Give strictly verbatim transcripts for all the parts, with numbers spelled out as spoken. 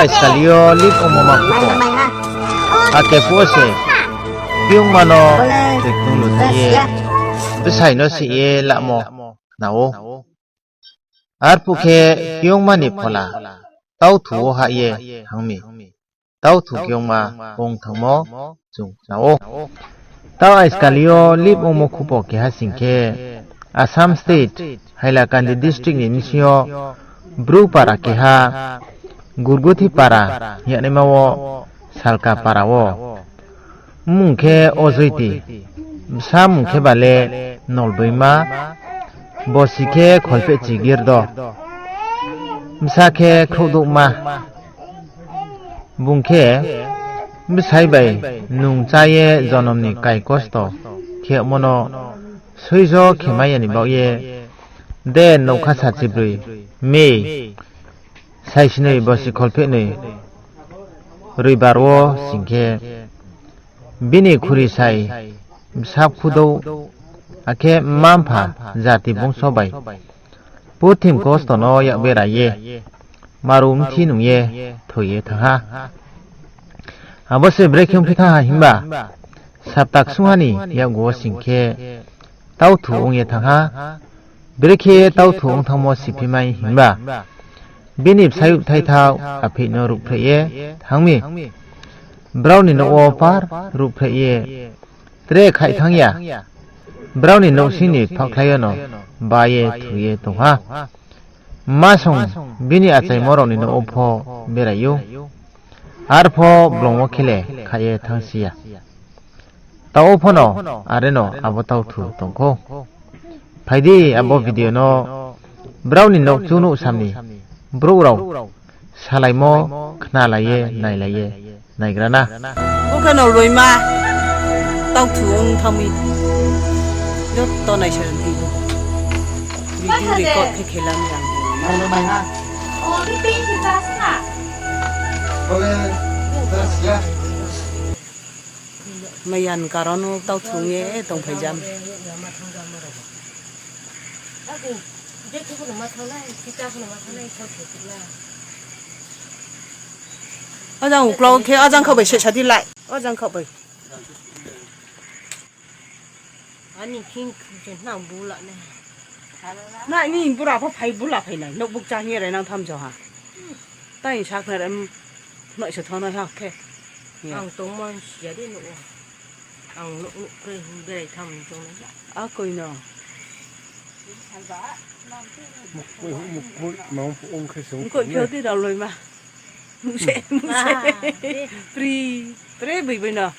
Skali yo lip ongmo ma phuh. Ake phuh se, kiyongma no tui ktung luthai ye, bsai no sih ye lamo khna ou. Arphuh khe kiyongma ni phola tauthu wo hah ye thanng mi. Tauthu kiyongma ong thanngmo chung khna ou. Tau aiskali yo lip ongmo khupo keha sing khe, Assam state, Hailakandi district ni bsing yo Bru para keha, Gurguthi para hing yagnaima wo Salka para wo. Mmung khe Ojoiti, bsa mmung khe ba le Nolboima, bosi khe Kholphehchi Girdo, bsa khe Khrouhdouhma. Bung khe bsai bai nung chá ye jonom ni kai kosto khe yagmo no soijo khemai ya ni baoh ye, de nougkha sa chibroi May, saisnoi bosi Kholphehnoi, Roibar wo sing khe, bini khuri sai, bsa khudouh, akhe mma-mpha jati bongso bai purthim kosto no yak berai ye, maru mthi nung ye thoi ye thanng ha. Abo se brekhe ongphi thanng ha himba, sapta ksungha ni yakgu wo sing khe tauthu ong ye thanng ha. Brekhe tauthu ong thanngmo siphimai himba, bini bsayouh thaithao apheih no ruhphreh ye thanng mi. Brao ni nouh wo par ruhphreh ye tre khaih thanng ya. Brao ni nouhsing ni phaohkhlai yono ba ye thu ye tong ha. Mma song bini achaimo rao ni nouh wo pho berai ou. Arpho blong wo khe le khaih ye thanngsi ya. Taoh wo phono areno abo tauthu tong khou. Phai di abo video no brao ni nouh chu nouh sam ni brouh rao salaimo khnalai ye nailai ye naigra na. Bo khe Nolboima tauthu ong thanng mi. Joto naisa di. Video record khe khe la mi ang. Maiyan karon no tauthu ong ye tongphai jam. Ajang uklau khe ajang khaoh bai se sa di lai. Ajang khaoh bai. Ani khing je nang bula ne. Na ni bura pho phai bula phai nai. Nouhbuk chá hing ye rai nang tham jo ha. Tai sakhnari, noi se thanng nai ha khe. Ang tongmo siya di nouh wo. Ang nouh nouh kre hing berai tham tong nai. Akoi no. Mukoi, mukoi, ma ong khe se ong koi khe di rao loima. Muse, muse. Pri, pre boi boi no.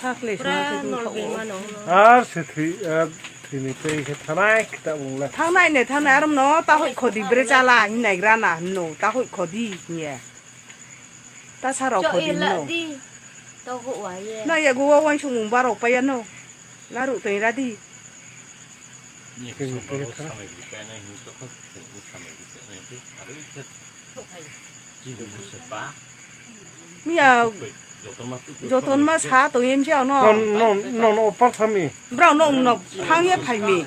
Sakle sa se dong kha wo. Ar se thoi, ar thoi ni tei khe thanai khe ta bung le. Thangnai ne, thangnai arom no, ta hoih khodi bre chala, hing naigra na, no, ta hoih khodi, hing ye. Ta sa rao khodi no. Na ya gu wa wansung mung ba rao pai ya no. Laruh tong ra di. Miya, joton ma sa tong ye mse no. Non, non, non, opar thami. Brao no, no, thang ye phai mi.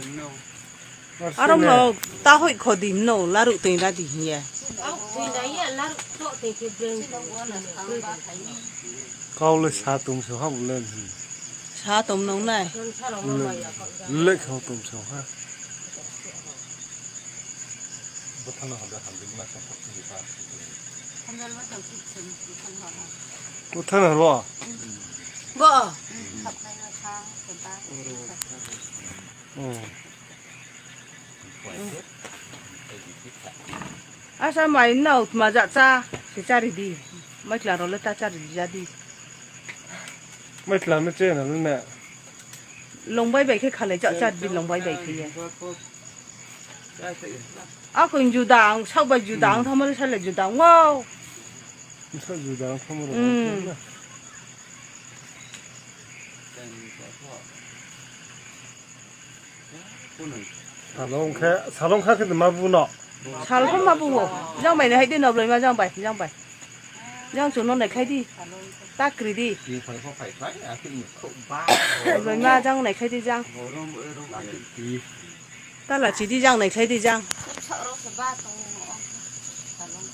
Arom no, ta hoih khodi no, laruh tong ra di hing ye. Kau le sa tong se ha bu le. Sa tong nong nai. Le khau tong se ha. Kuthana ro? Bo. Asa mai nao tma ja cha se chari di. Mai kla rao le ta chari di ja di. Mai kla no che na le na. Longbai bai khe khalai ja cha di longbai bai khe ye. Ako juda ang sak bai juda ang thamari sale juda ang wow. Sak juda ang thamari. Hmm. Salong khe, salong kha khe ma bu no. Salphang ma bu wo. Jang bai nai hai di no bloi ma jang bai, jang bai. Jang chu no nai khlai di. Ta kri di. Bloi ma jang nai khlai di jang. Ta la chi di jang nai khlai di jang. Ba tong o, salong.